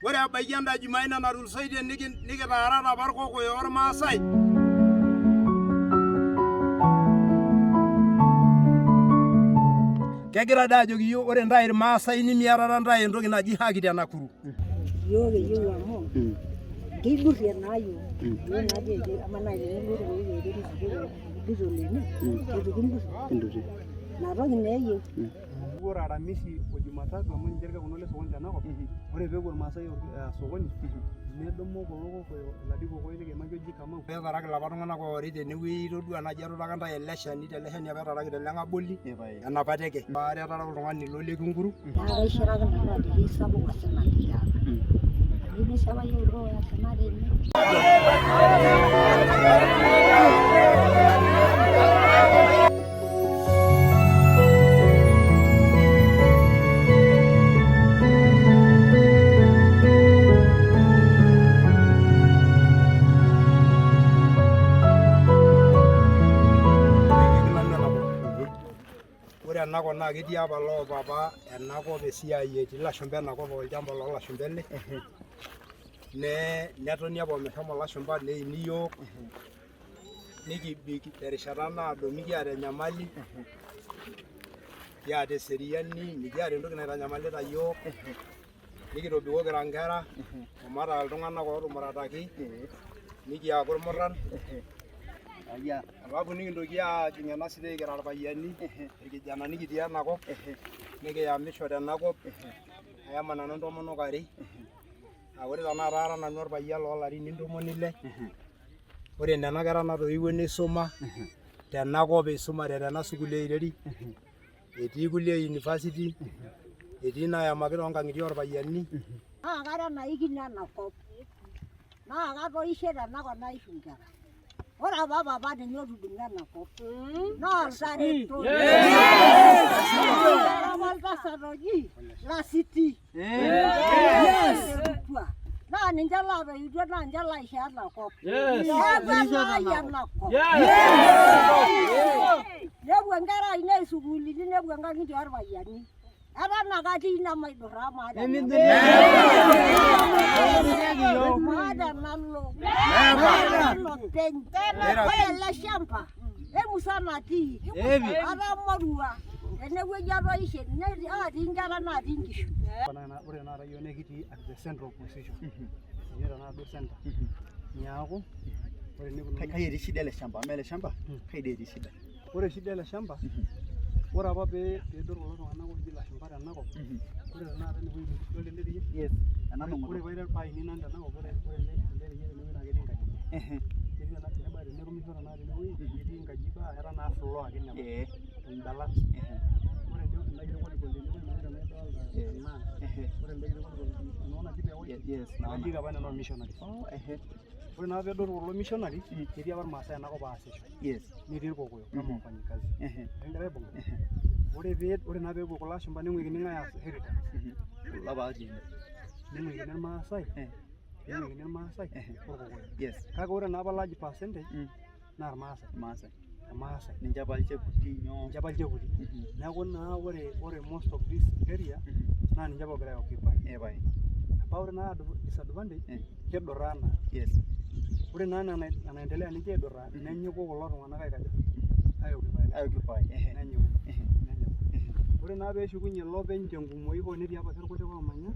Ore ebaiki enda Jumanne natulusoitie nikitaarate apa irkokoyo ormaasai. Kegira doi ajoki iyiok ore ntae irmaasai nimiatata ntae entoki naji haki te Nakuru. Yiok eyieu amu keidurrie naa yiok. Yiok naa dii amaa naaji tenelotu kulo eitu kindurrie? Ina toki naa eyieu. Ore Aramisi o Jumatatu amu ninche irkekuno le sokoni tenakop, ore peepuo irmaasai sokoni nedumu kulo kokoyo iladi kokoyo likiimaki oji Kamau. Peetaraki ilapa tung'anak oori tenewueji itodua naji etutaka ntae ele shani tele shani apa etaraki tele ng'aboli enapa teke. Baare etara oltung'ani ilo lekinguru. Naa kaishiraki nanu ajoki isapuk osina likiata. Amu inusa apa yiok irkokoyo osina tene. Ore enakop naa ketii apa loopapa enakop esiai etii ilashumba enakop olchamba loolashumba ele netoni apa omeshomo ilashumba neini iyiook nikibik terishata naado mikiata enyamali kiata eseriani mikiata entoki naitanyamalita iyiook nikitobiko kira nkera omataa iltung'anak ootumurataki nikiaku irmurran alafu nikintoki aajing ena stage kira irpayiani irkijanani kitii enakop nikiyamisho tenakop ayama nanu intomonok are aa ore tenakata ara nanu orpayian loolarin intomoni ile ore nena kera natoiwuo neisuma tenakop eisumate tena sukuul e Ireri etii kulie university etii naayamaki toonkang'itie orpayiani. Naa kara enaikino ena kop naa katoishe tenakop naishu inkera. Ore apa papa ninye otudung'o ena kop naa oltaretoni. Ore apa oltasat oji Lasiti. Naa ninche latoiutuo naa ninche laishoo ena kop. Neeku enaai ena kop. Nepuo inkera ainei isukuulini nepuo inkang'itie orpayiani. Eton ake atii nemaidurra amu maata enalo. Maata enalo. Maata olopeny. Ore ele shamba emusana atii. Atamorua tenewueji atoishe netii inkera natii inkishu. Ore tenakata iyiok naa ekitii at the central position. Ninye tenakata duo center. Niaku ore enikununo. Kai etii shida ele shamba? Amaa ele shamba kai dii etii shida? Ore shida ele shamba, ore apa pee peedol kulo tung'anak ooji ilashumba tenakop, ore tenakata enewueji idol ele reyiet? Yes, ena nong'oto. Ore paiteru paaini nanu tenakop ore ore ele ele reyiet tenewueji naa ketii nkajijik. Ketii ena tenebaya tenerumisho tenakata tenewueji ketii nkajijik paa etaa naa floor ake ine imbalat. Ore ende enda kiti korikon tenewueji mayiolo tenaa idolta tenaa ore enda kiti korikon enoona kiti ewueji nkajijik apa nena oo missionaries. Ore naa peedol kulo missionaries ketii apa irmaasai enakop aasisho. Netii irkokoyo kama wafanyikazi. Ekingira aibung'a? Ore pee ore naa peepuo kulo ashumpa ning'uikini ng'ae as inheritance? Kulo apa otii ene. Ning'uikini irmaasai, ning'uikini irmaasai orkokoyo. Kake ore naa apa large percentage naa irmaasai. Irmaasai. Irmaasai. Ninche apa ilchekuti nyoo. Ninche apa ilchekuti. Neeku naa ore most of this area naa ninche apa oogira ai occupy. Ee pae. Paa ore naa disadvantage kidurraa naa. Ore naa ena enaendelea ninche aidurraa nenyiku kulo tung'anak aikaja ai occupy Ai occupy. Nenyiku nenyiku. Ore naa peeshukunye ilopeny tenkumoi hoo netii apake irkutik oomanya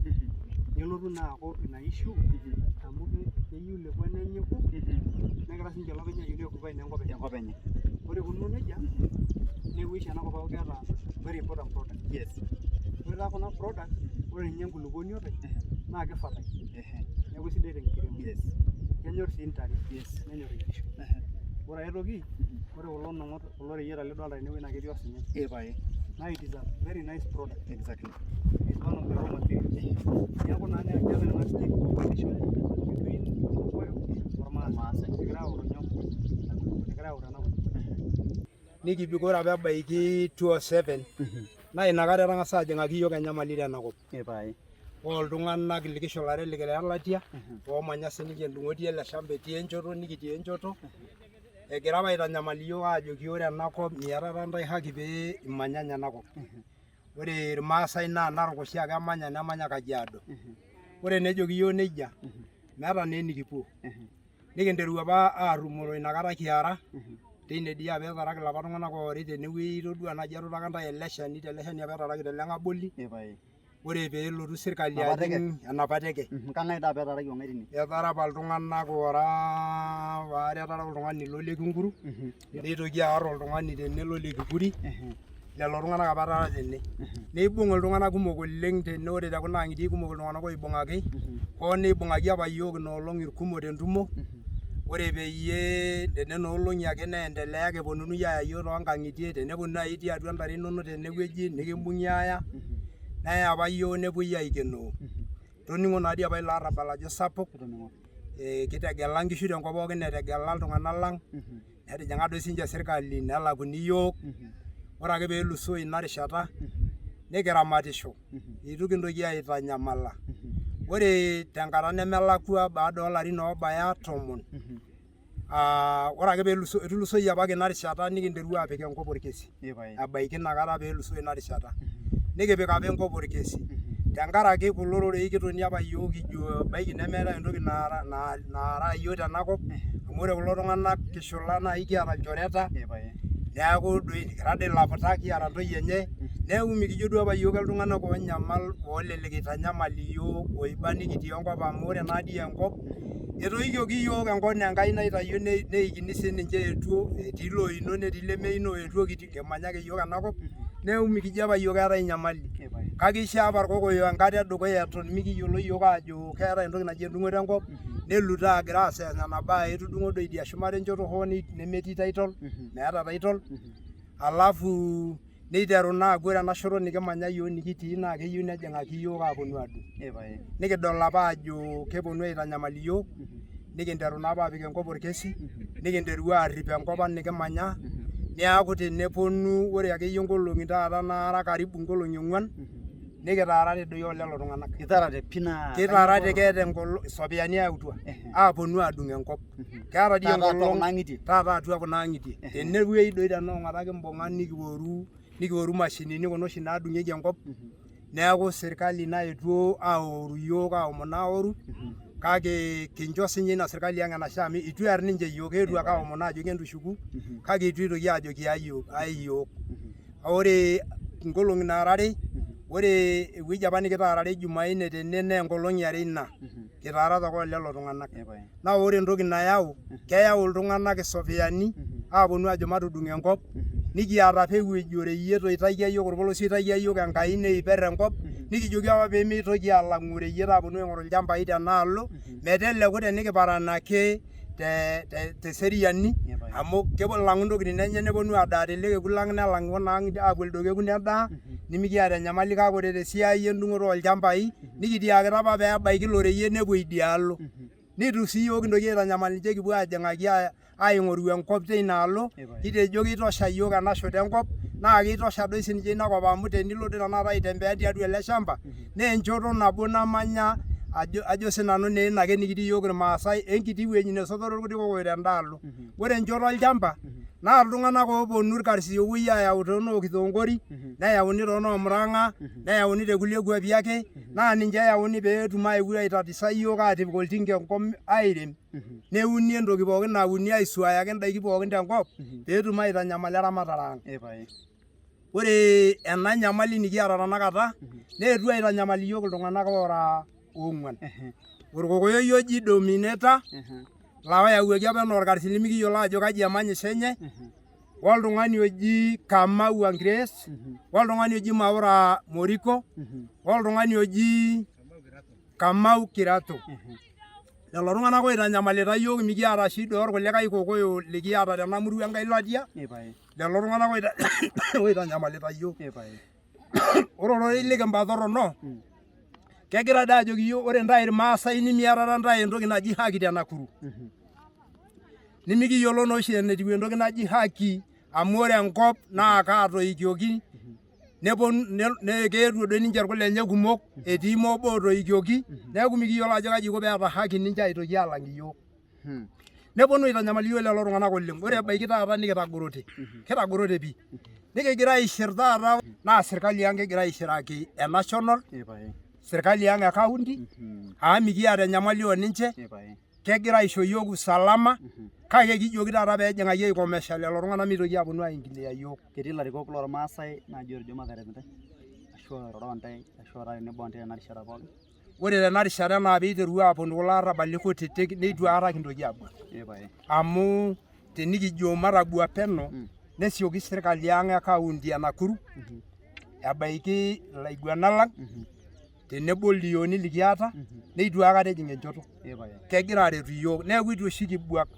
nelotu naa aaku ina issue amu keyieu lekua nenyiku negira sininche ilopeny ayieu nei occupy naa enkop enye. Enkop enye. Ore ikununo nejia neeku enakop aaku keeta very important product. Ore taa kuna products ore ninye enkulupuoni openy naa ki fertile neeku sidai tenkiremore. Kenyor sii intare nenyor inkishu. Ore ae toki ore kulo nong'ot kulo reyieta lidolta tenewueji naa ketii osinyai. Ee pae. Naa it is a very nice product. Exactly. It is one of the raw materials. Neeku naa keetae ena stiff competition between Irkokoyo ormaasai. Egira aoro nyoo? Egira aoro ena kulupuoni. Nikibik ore apa ebaiki 207 naa inakata etang'asa ajing'aki iyiook enyamali tenakop. Ee pae. Ooltung'anak likishulare likira elatia oomanya sininche endung'oti ele shamba etii enchoto nikitii enchoto egira apa aitanyamal iyiook aajoki ore ena kop miatata intae haki pee imanyanya ena kop. Ore irmaasai naa Narok oshiake emanya nemanya Kajiado. Ore enejoki iyiook nejia, meeta naa enikipuo. Nikinteru apa aarrumoro inakata kiara, teine dii apa etaraki ilapa tung'anak oori tenewueji itodua naa ajo etutaka ntae ele shani tele shani apa etaraki tele ng'aboli. Ore pee elotu sirkali Enapa teke? ajing enapa teke. Kang'ae taa apa etaraki ong'ae tine? Etara apa iltung'anak oora waare, etara oltung'ani lo Lekinguru, neitoki aar oltung'ani tene lo Lekikuri, lelo tung'anak apa etara tene. Neibung' iltung'anak kumok oleng' tene, ore te kuna ang'itie kumok iltung'anak oibung'aki, hoo neibung'aki apa iyiook ina olong' irkumok tentumo, ore peyie tenena olong'i ake neendelea ake eponunui aaya iyiook toonkang'itie, teneponunui aya itii atua ntare inonok tenewueji nikimbung'i aaya. Neya apa iyiook nepuoi aikenoo. Itoning'o naa dii apa ilo arrabal ajo sapuk, kitegela nkishu tenkop pookin etegela iltung'anak lang', netijing'a doi siinche sirkali nelakuni iyiook, ore ake pee elusoo ina rishata nikiramatisho eitu kintoki aitanyamala. Ore tenkata nemelakua baada oolarin oobaya tomon ore ake pee etulusoyie apake ina rishata nikinterua aapik enkop orkesi ebaiki inakata pee elusoo ina rishata. Nikipik apa enkop orkesi tenkaraki kulo rorei kitoni apa iyiook kijo ebaiki nemeetae entoki naaraa iyiook tenakop amu ore kulo tung'anak kishula naaji kiata ilchoreta neeku doi kira doi ilaputak kiata ntoyie enye neeku mikijo duo apa iyiook iltung'anak oonyamal oolelek eitanyamal iyiook oiba nikitii enkop amu ore naadii enkop Etoikioki iyiook enkop naa Enkai naitayio neikini sininche eetuo, etii looino netii lemeino eetuo kimanya ake iyiook enakop neeku mikijo apa iyiook keetae enyamali. Kake ishaa apa irkokoyo enkata edukuya eton mikiyiolo iyiook aajo keetae entoki naji endung'oto enkop nelotu aagira aas nena baa etudung'o doi idia shumata enchoto hoo nemetii title, meeta title alafu neiteru naa aaku ore ena shoto nikimanya iyiook nikitii naa keyieu nejing'aki iyiook aaponu aadung. Nikidol apa aajo keponu aitanyamal iyiook, nikinteru naa apa aapik enkop orkesi, nikinteru aarrip enkop ang nikimanya, niaku teneponu ore akeyie nkolong'i taata naara karibu nkolong'i ong'uan, nikitaarate doi olelo tung'anak. Itaarate pii naa Kitaarate keeta enkolong isopiyani eyautua aaponu aadung enkop. Keeta dii Taata atua enkolong kuna ang'itie? taata atua kuna ang'itie. Tenewueji doi tena ong'ata kimbung'a nikioru nikioru imashinini kuna oshi naadung'ieki enkop neeku sirkali naetuo aoru iyiook aomon aoru kake kincho sinye ina sirkali ang enashe amu itu ear ninche iyiook eetuo ake aomon ajoki entushuku kake itu itoki aajoki ai iyiook. Ore nkolong'i naara are, ore ewueji apa nikitaarare Jumanne tene naa enkolong e are ina kitaarate ake olelo tung'anak. Naa ore entoki nayau, keyau iltung'anak isopiyani aaponu aajo matudung enkop, nikiata apa ewueji oreyiet oitakia iyiook orpolosie oitakia iyiook Enkai neiper enkop, nikijoki apa pee meitoki aalang'u oreyiet aaponu aing'oru ilchambai tenaalo, meteleku tenikiparan ake teseriani amu kelang'u intokitin enye neponu adaa tele kekun lang nelang'u kuna ang aapuo lido kekun nedaa nimikiata enyamali kake ore tesiai endung'oto olchambai nikitiakita apa pee ebaiki ilo reyiet nepuo idialo. Nitu sii iyiook kintoki aitanyamal ninche kipuo aajing'aki aing'oru enkop teina alo, kitejo kitosha iyiook ena shoto enkop naa kitosha doi sininche ina kop amu tenilo doi tenakata aitembea tiatua ele shamba naa enchoto nabo namanya ajo sinanu naa ina ake nikitii iyiook irmaasai enkiti wueji nesotore irkuti kokoyo tenda alo. Ore enchoto olchamba naa iltung'anak ooponu irkarsisi opuoi aayau too noo Kithongori, neyauni too noo Murang'a, neyauni te kulie kuapi ake naa ninche eyauni pee etum aeu aitatisa iyiook aatipik oltinka enkop airem neuni entoki pookin nauni aisuayaki indaiki pookin tenkop pee etum aitanyamala eramatare ang. Ore ena nyamali nikiata tenakata neetuo aitanyamal iyiook iltung'anak oora oong'uan. Orkokoyoi oji Dominator laa oyawuaki apa enaa orkarsis limikiyiolo ajo kaji emanyisho enye, oltung'ani oji Kamau Angres, oltung'ani oji Maura Moriko, oltung'ani oji Kamau Kirato. Lelo tung'anak oitanyamalita iyiook mikiata shida orkulikae kokoyo likiata tena murua Enkai Latia, lelo tung'anak oitanyamalita iyiook. Ore ororei likimba torrono, kegira dii ajoki iyiook ore ntae irmaasai nimiatata ntae entoki naji haki te Nakuru. Nimikiyiolo naa oshi enetiu entoki naji haki amu ore enkop naa kaatoikioki neponu keetuo doi ninche irkulenye kumok etii moo obo otoikioki neeku mikiyiolo ajo kaji iko peeta haki ninche aitoki aalang iyiook. Neponu aitanyamal iyiook lelo tung'anak oleng. Ore ebaiki taata nikitagorote, kitagorote pii. Nikigira aishir taata naa sirkali ang kigira aishiraki e national. Serkali ang e kaunti amu mikiata enyamali o ninche, kegira aisho iyiook usalama kake kijoki taata peejing'aki aikomesha lelo tung'anak mitoki aaponu aingilia iyiook. Ketii ilarikok lormaasai naaji otejo mataret intae ashu oiroro intae ashu otaa tenebo intae tena rishata pookin? Ore tena rishata enaa peiteru aaponu kulo arrabali kutitik neitu aikata kintoki aabuak amu tenikijo matabuak peno nesioki sirkali ang e kaunti e Nakuru ebaiki ilaiguanak lang tenebo oldioni likiata neitu aikata ejing enchoto. Kegira aretu iyiook neeku eitu oshi kibuak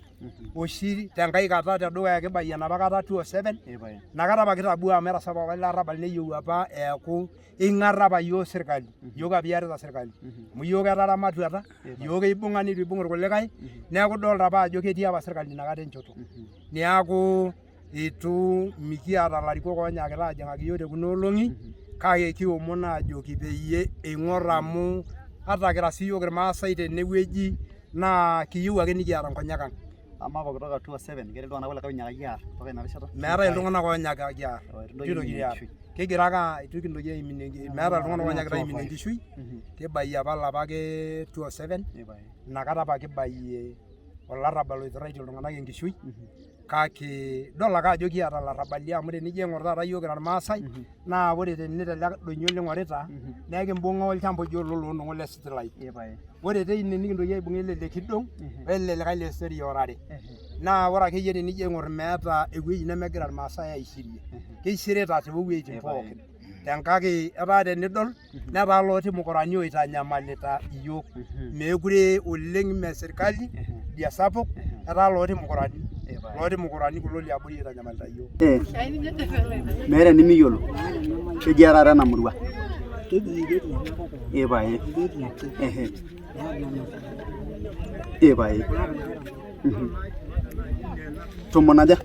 oshi tenkae kata tedukuya kibayie enapa kata 207 inakata apa kitabua amu etasapuka apa ilo arrabal neyieu apa eeku ing'ata apa iyiook sirkali iyiook apa iarita sirkali amu iyiook etara matuata iyiook eibung'a neitu eibung irkulikae neeku idolta apa ajo ketii apa sirkali inakata enchoto niaku eitu mikiata ilarikok oonyaakita aajing'aki iyiook te kuna olong'i kake kiomon aajoki peyie eing'or amu ata kira sii iyiook irmaasai tenewueji naa kiyieu ake nikiata nkonyek ang. Amaa kutoka 207 ketii iltung'anak kulikae oinyiakaki aar kutoka ina rishata? Meetae iltung'anak oonyaakaki aar, eitu eitokini aar. Kigira ake eitu kintoki aiminie meeta iltung'anak oonyaakita aiminie enkishui, kibayie apa ilapa ake 207 inakata apa kibayie olarrabal oiturraitie iltung'anak enkishui kake idol ake ajo kiata ilarrabali amu tenijo aing'or taata iyiook kira irmaasai naa ore tene tele doinyio ling'orita naa ekimbung'a olchamba oji ololoonong'o le satellite. Ore teine nikintoki aibung ele le kidong wele likae le Seriorare. Naa ore akeyie tenijo aing'or meeta ewueji nemegira irmaasai aishirie. Keishirita too wuejitin pookin. Tenkake etaa tenidol netaa looti mukurani oitanyamalita iyiook. Meekure oleng mme serkali idia sapuk etaa looti mukurani. Looti mukurani kulo liabori oitanyamalita iyiook. Meeta enimiyiolo. Keji taata ena murua? Keji Ireria enakop ang. Ee pae. Ireria ake. Ehe. Meeta nena. Ee pae. Maata inkera. 15?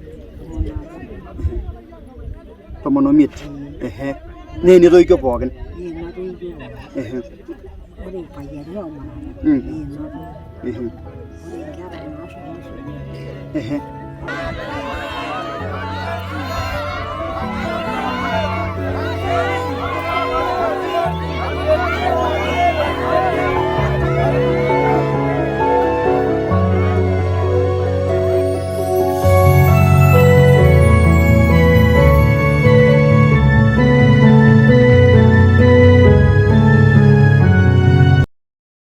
15. 15. Ehe. Naa enitoikio pookin. Ee natoikio pookin. Ehe. Ore irpayiani oomurata Mm. ee natoikio. Ehe. Ore inkera naashomo sukuul. Ehe.